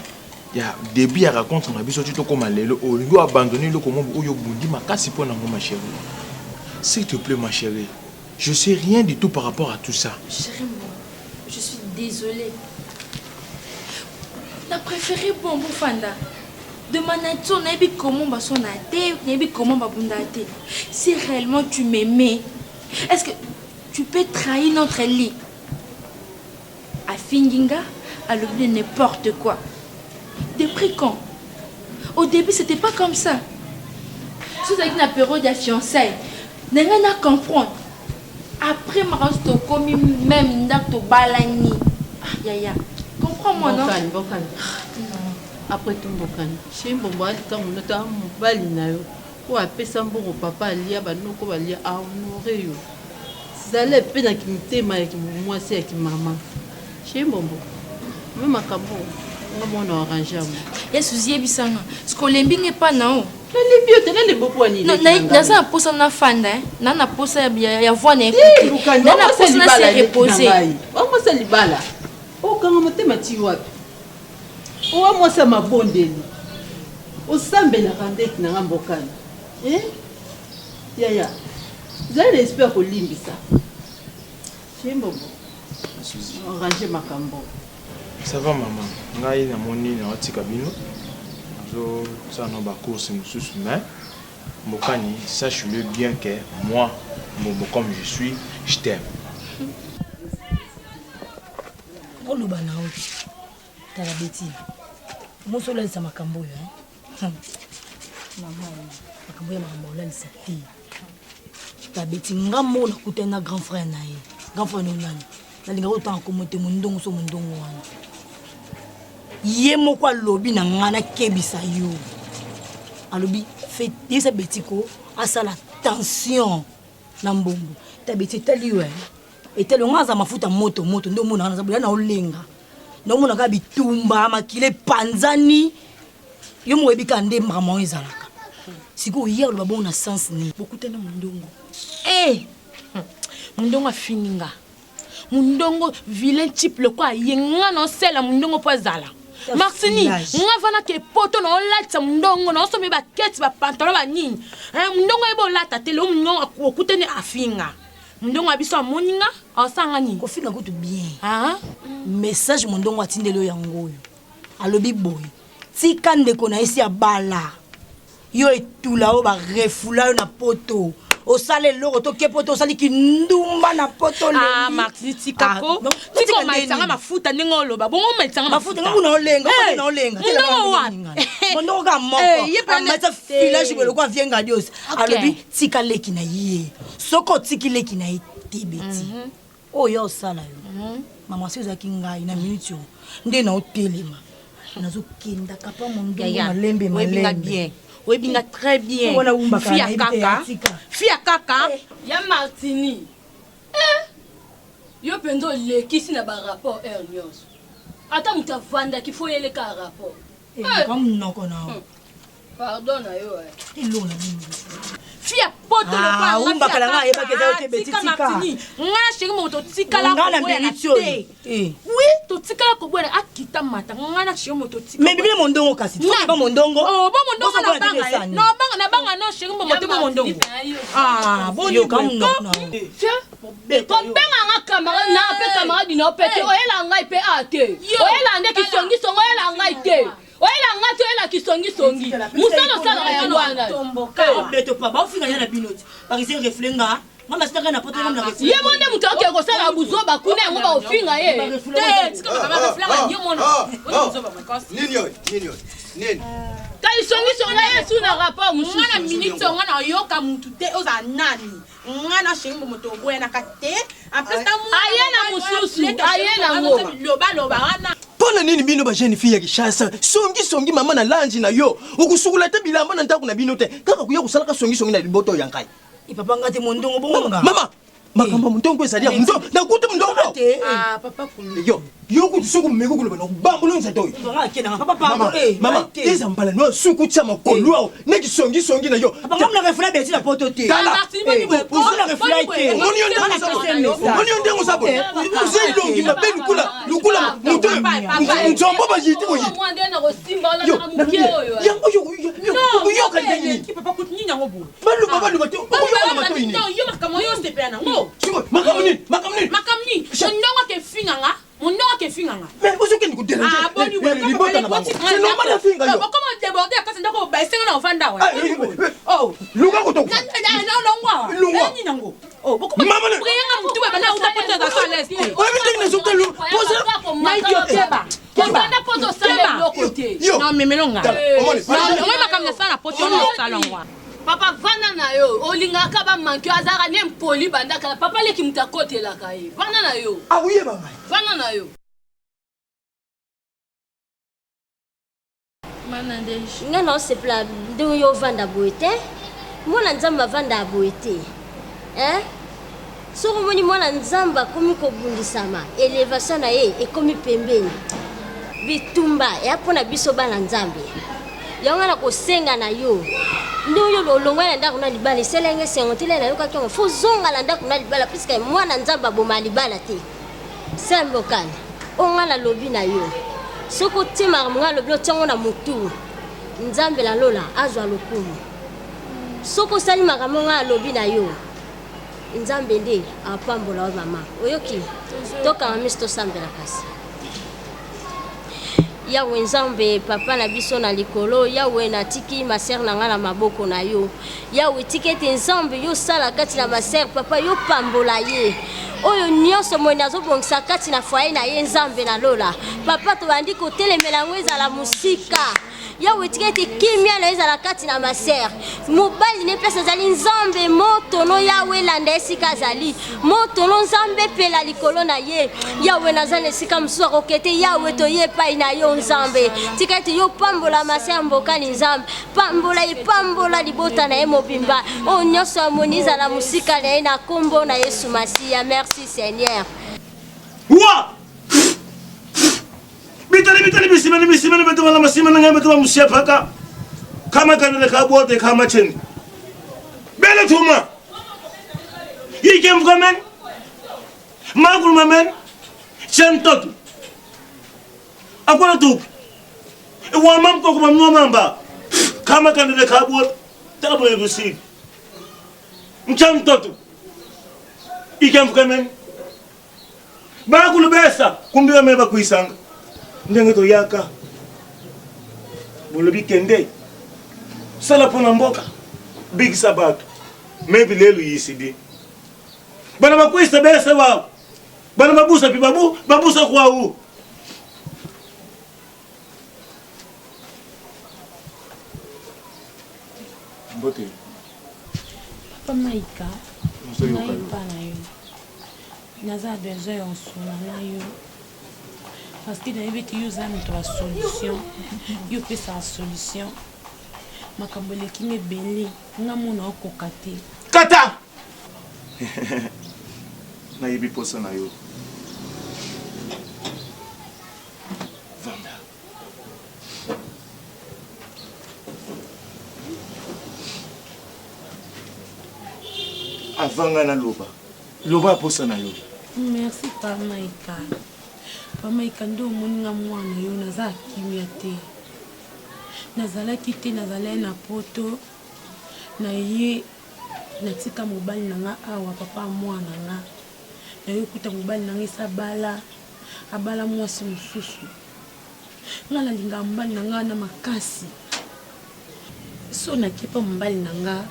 ya début ya rencontre na biso ti tokóma lelo, olingi oabandonne eloko moko oyo obundi makasi mpo nango, ma chérie. S'il te plaît, ma chérie, je sais rien du tout par rapport à tout ça. Chérie, moi, je suis désolée. Na préféré bon bofanda. De ma nature, nayebi comment basona te, nayebi comment babunda te. Si réellement tu m'aimais, est-ce que tu peux trahir notre lit? Afingi nga, alobi n'importe quoi. Depuis quand? Au début, c'était pas comme ça. Si vous avez une période de fiançailles, na ngai na comprendre. Après makambo nyonso tokomi meme ndako tobalani. Ah yaya, comprends moi non? Mbokani, mbokani. Après tout mbokani. Chez mbombo alika monoto a mobali na yo. Oyo apesa mbongo papa alia banoko balia a honore yo. Zala pe na kimotema ya kimwasi ya kimama. Chez mbombo. Me makambo nga mwana orange yango. Ya Suzy yebisa nga. Siko olembi nga epa na yo. Nalembi yo te nalembi mpo nini? Naza na posa nafanda eh. Na na posa ya voix na écouter. Na na posa na se reposer. Wamwasa libala. Okanga motema ti wapi? Owa mwasi ya mabondeli. Osambelaka ndeti na nga mbokani. Eh? Yaya. Zala na esprit ya kolimbisa. Chimbombo. Arranger makambo. Ça va maman, ngai namoni naotika bino nazosala no ba courses mosusu mais Mbokani sache le bien que moi Mbombo comme je suis je t'aime. Oloba na yo tala Betty moso olalisa makambo oyo hein? Makambo ya makambo olalisa te. Tabeti nga moko nakutani na grand frère na ye. Grand frère no nani? Nalingaka otanga kombo te mondongo so mondongo wana. Ye moko alobi na nga nakebisa yo. Alobi yebisa Betty ko asala tension na mbongo. Tabeti etali yo eh. Etali yo nga aza mafuta moto moto nde omonaka naza boya na olenga. Na omonaka bitumba makila epanzani. Yo moko oyebi kaka nde makambo yango ezalaka. Sikoyo ye aloba bongo na sens nini? Bokutani mondongo. Eh! Mondongo afingi nga. Mondongo vilain type lokola ye nga na osela mondongo mpo azala. Martini, nga vana ke poto na olatisa mondongo na osombe ba keti ba pantalon ba nini. Eh, mondongo yeba olata te lelo mondongo okutani afinga. Mondongo ya biso amoni nga, asanga nini? Kofinga kutu bien. Ah? Message mondongo atindeli yo yango oyo. Alobi boye, tika ndeko na ye si abala yo etula oyo ba refoula yo na poto osala eloko to ke poto osali kindumba na poto ah Martini tika ko ah, tika omatisanga mafuta ndenge oloba bongo omatisanga mafuta nga kuna olenga hey. kuna olenga ndongo wapi mondongo ka moko hey, amatisa filage boye lokola vie ngadios okay. alobi tika leki na ye soki otiki leki na ye te beti mm -hmm. Oyo osala yo mama soki ezalaki ngai na minute oyo nde na otelema nazokenda kapa mondongo malembe malembe oyebi nga très bien wana wumbaka fia kaka fia kaka eh. Ya Martini eh yo mpenza olekisi na ba rapport heure nyonso ata moto avandaki fo oyeleka rapport eh, eh. monoko na yo Pardon na yo eh. Eloko na bino. Fille ya poto ah, lokola nga fille nga ayebaki eza yo te beti tika. Nga na chéri moto totikala koboyana te. Eh. Oui, totikala koboyana akita mata nga na chéri moto totikala. Mais bibile mondongo kasi. Nga ba mondongo. Oh, ba mondongo na banga. Eh. No banga na banga no chéri moto ba mondongo. Ah, boni yo kam no. Kobenga nga camarade na pe camarade na pe te oyela ngai pe a te. Oyela nde kisongisongo oyela ngai te. Oyela nga te oyela kisongisongi. Musala osalaka yango wana. Beto pa baofinga ya na bino ti. Bakisi refle nga. Mama sitaka na poto na refle. Ye mo nde moto akoki kosala buzoba kuna yango baofinga ye. Te tika makambo ya refle nga yo mono. Nini oyo? Nini oyo? Nini? Kisongisongi na ye su na rapport mosusu. Nga na minute nga na yoka mutu te ozala nani. Nga na chéri moto oboyanaka te. En plus na aye na mosusu aye nango. Loba loba wana. Mpo na nini bino ba jeune fille ya Kinshasa songi songi mama na lanji na yo okosukola te bilamba na ndako na bino te kaka koya kosalaka songi songi na libota oyo ya ngai. E papa nga te mondongo bongo nga. Mama makambo ya mondongo ezali ya mondongo nakuti mondongo. Ah papa kulu. Yo yo kutu soki omeki koloba na kobambola nzete oyo. Mama mama eza mbala no suku tia makolo awa na kisongi songi na yo. Papa nga na refula beti na poto te. Tala ozo na refula te. Omoni yo ndenge oza boye. Omoni yo ndenge oza boye. Oza elongi mabe lukula lukula moto nzombo bayiti boyiti. Yo yango yo okoyoka ndenge nini? Baluba baluba te okoyoka na matoi nini? Yo makambo yo osepela nango. Sikoyo makambo nini? Makambo nini? Makambo nini? Mondongo akefinga nga. Mondongo akefinga nga. Mais ozokende ko déranger. Ah boni we libota na bango. C'est normal afinga yo. Okoma déborder akati ndako baesenga na ovanda awa. Oh, luka koto. Na longwa. Longwa. Nini nango? Oh, bokoma. Mama na. Prier nga mutu ba na uta poto za sa l'est. Oyebi ndenge nazoka lu. Posa. Na idiot keba. Keba. Poto sala eloko te. Non memelo nga. Omoni makambo na sala poto na salon wa. Papa vanda na yo olingaka ba manque azalaka ne mpoli banda kala papa leki moto akotelaka ye vanda na yo akoyeba ngai vanda na yo Nga naosepela ndenge yo ovanda boye te mwana nzambe avandaka boye te hein? Soki omoni mwana nzambe akomi kobundisama elevation na ye ekomi pembeni bitumba eya mpo na biso bana nzambe yango nga nakosenga na yo ndenge oyo olongwa na ndako na libala esala yango esengo te nayokaki yango fo zonga na ndako na libala puiske mwana nzambe aboma libala te Sembokani, oyo ngai nalobi na yo, soki otie makambo ngai nalobi otie yango na motu, Nzambe na lola azwa lokumu. Soki osali makambo ngai nalobi na yo, Nzambe nde apambola yo mama. Oyoki? Tokanga miso tosambela kasi. Yawe Nzambe, Papa na biso na likolo, Yawe, natiki ma sœur na ngai na maboko na yo. Yawe, tika ete Nzambe yo osala kati na ma sœur, Papa, yo pambola ye. Oyo nyonso moyini azobongisa kati na foyer na ye, Nzambe na lola. Papa, tobandi kotelemela yango ezala mosika. Yawe tika ete kimia na ezala kati na ma sœur. Mobali ne place azali Nzambe moto no Yawe elanda esika azali. Moto no Nzambe epela likolo na ye. Yawe naza na esika mosusu akokete Yawe toye epai na yo Nzambe. Tika ete yo pambola ma sœur Mbokani Nzambe. Pambola ye pambola libota na ye mobimba. Oyo nyonso amoni ezala mosika na ye na kombo na Yesu Masiya. Merci Seigneur. Wa! Bitali bitali bisimani bisimani beto bala masimani ngai beto bamushepaka. Kama kanele ka bote kama cheni. Bele tuma. Yike mkamen. Magul mamen. Chen totu. Akwala tupi. Wa mam koko mam no mamba. Kama kanele ka bote. Tala boye busiki. Mchan totu. Ike mkamen. Bakulubesa kumbi bamene bakuisanga ndenge toyaka bolobi kende sala mpo na mboka bikisa bato maybe lelo yisidi bana bakuisa bese wao bana babusa pi babu babusa kwau Mbote. Papa Maika, ngai epa na yo. Naza na besoin ya osolola na yo parce que nayebi ete yo oza moto ya solution, yo opesaka solution. Makambo eleki nga ebele, nga mona okoka te. Kata! Nayebi posa na yo. Vanda. Avant nga naloba, loba posa na yo. Merci pa Maika. Pa Maika nde omoni nga mwana yo naza kimia te. Nazalaki te nazalaki na poto na ye natika mobali na nga awa papa mwana nga. Naye kuta mobali na nga esi abala abala mwasi mosusu. Nga nalingaka mobali na nga na makasi. So nake pa mobali na nga,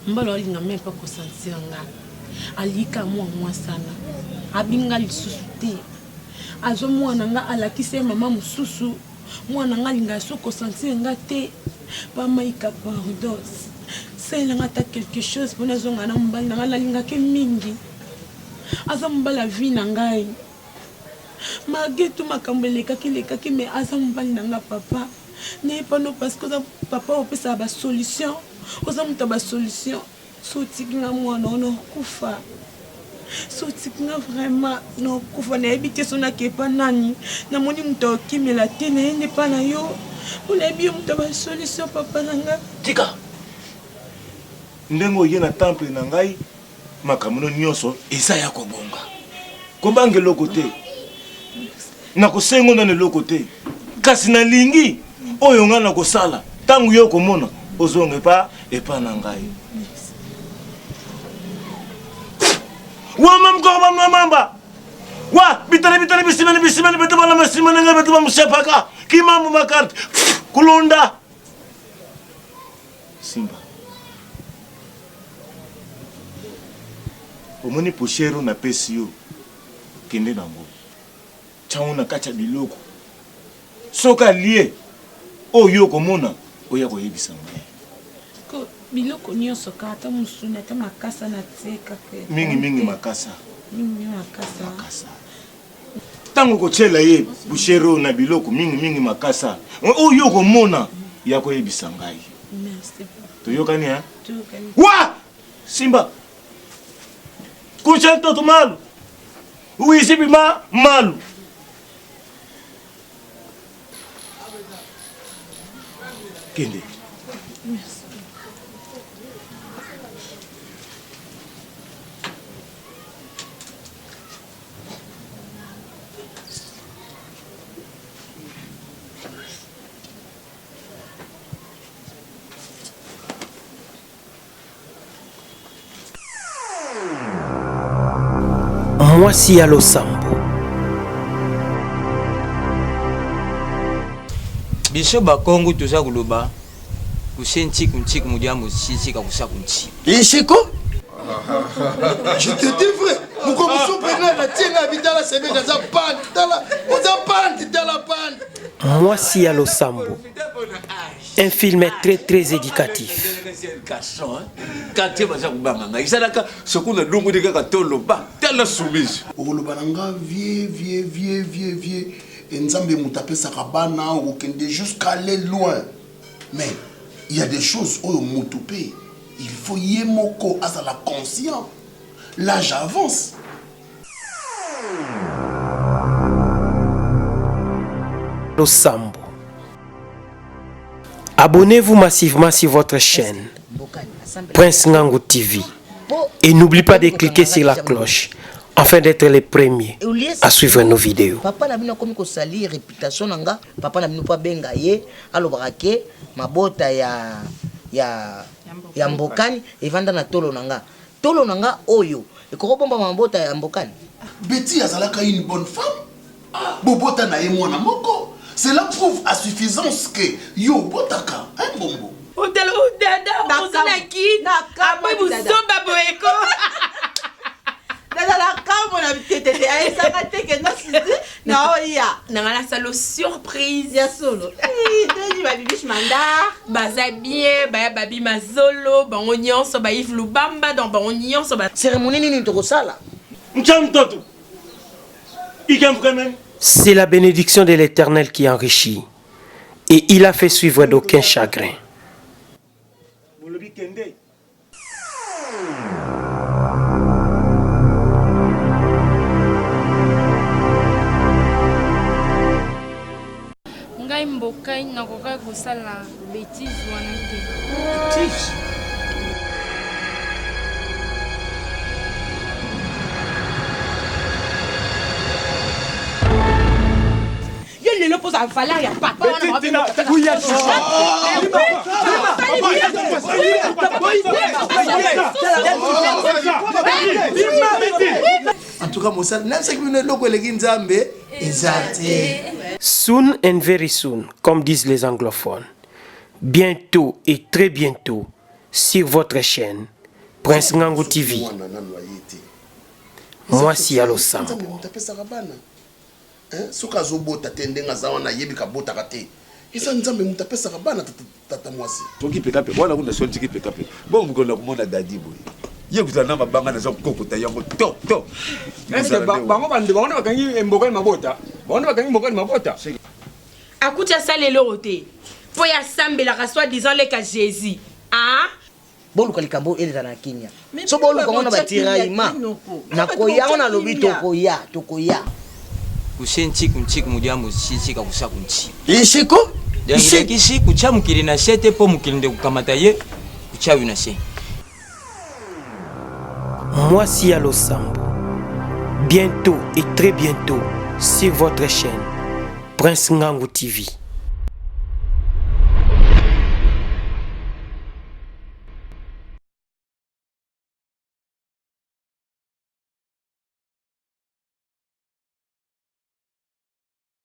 mobali aolinga meme pas ko sentir nga. Alingi kaka mua mwasi wana. Abingi nga lisusu te. Azwa mwana nga alakisi ye mama mosusu. Mwana nga alingaka lisusu ko sentir nga te. Pa Maika pardon, salela nga ata quelque chose po nazonga na mobali na nga. Nalingaka ye mingi. Aza mobali ya vie na ngai. Malgre tout makambo elekaki elekaki mais aza mobali na nga papa. Naye pano parce que oza papa opesaka ba solution. Oza moto ya ba solution. So otiki nga mwana oyo nakokufa. So otiki nga vraiment nakokufa. Nayebi te so nake epa nani. Namoni moto akokimela te naye nde epa na yo. Po nayebi yo moto ya ba solution papa na nga. Tika ndenge oye na temple na ngai Makambo no nyonso eza ya kobonga. Kobanga eloko te. Nakosengo nano eloko te. Kasi nalingi oyo ngai nakosala ntango yo okomona ozonga epa epa na ngai. Wama mkoko ba mamba. Wa bitale bitale bisimani bisimani beto bala masimani ngai beto ba musepaka. Kimambu makarte. Kulonda. Simba. Omoni poussière oyo napesi yo, kende nango. Tia yango na kati ya biloko. Soki alie oyo yo okomona, oya koyebisa ngai. Biloko nyonso kaka ata mosuni ata makasa na tie kaka. Mingi mingi makasa. Mingi mingi makasa. Makasa. Ntango okotyela ye bouchere oyo na biloko mingi mingi makasa oyo okomona ya koyebisa ngai. Merci. Toyokani hein? Toyokani. Wa! Simba. Kucha ntoto malu. Uishi bima malu. Kende. Merci. Mwasi ya losambo. Biso bakongo toza koloba kuse ntiku ntiku mudiambo sisika kusaku nti. Isiko Je te dis vrai, moko mosusu mpenza natie ngai bitala semeki aza pante tala oza pante tala pante. Mwasi ya losambo. Un film très très éducatif. Quartier baza kobanga ngai ezalaka soki nalongoli kaka toloba tala soumise. Okoloba na nga vie vie vie vie vie e nzambe moto apesaka bana okokende jusqu'à aller loin mais il y a des choses oyo moto mpe il faut ye moko azala conscient l'âge avance. Losambo. Abonnez-vous massivement sur votre chaîne Prince Ngangu TV et n'oublie pas de cliquer sur la cloche afin d'être les premiers à suivre nos vidéos. Papa na bino akomi kosali réputation na nga papa na bino mpo abenga ye alobaka ke mabota ya ya ya mbokani evanda na tolo na nga tolo na nga oyo ekoki kobomba mabota ya mbokani Betty azalaka une bonne femme Bobota na ye mwana moko. Cela prouve à suffisance que yo obotaka hein mbombo. Otala oh dada oza na ki apres buzoba boye ko. Dada na kambo na tetete ayesaka te ke na suzi na oya. Na nga nasala surprise. Ya solo. Ndeni ba bibiche manda. Baza bien baya babi mazolo bango nyonso ba Yves Lubamba donc bango nyonso ba. Cérémonie nini tokosala? Mcha mtoto. C'est la bénédiction de l'Éternel qui enrichit, et il a fait suivre d'aucun chagrin. Ngai mbokai nakokaki kosala betise wana te. Betise? Yo lelo poza valeur ya papa wana En tout cas mosala nayebisaki bino eloko eleki nzambe eza te. Soon and very soon, comme disent les anglophones. Bientot et très bientot sur votre chaîne Prince Ngangu TV. Mwana nanu aye te. Mwasi ya losambo. Nzambe moto apesaka bana. Hein? Soki azobota te ndenge aza wana ayebi kabotaka te. Eza Nzambe moto apesaka bana tata mwasi. Soki pekape wana kuna soni tiki pekape bongo mokolo na komona dadi boye ye kozala na mabanga naza kokokota yango to to bango bande bango nde bakangi mbokani mabota bango nde bakangi mbokani mabota akuti asali eloko te mpo ye asambelaka soit disant leka jésus ah boluka likambo oyo eleka na kimia so boluka ngo na batiraillement nakoya ngo nalobi tokoya tokoya kuse ntiku ntiku mudiambo sisika kusaku nti Isiko yangilakisi kutya mokili na se te mpo mokili nde kokamata ye kutya yo na se Mwasi ya losambo bientot et très bientot sur votre chaîne Prince Ngangu TV.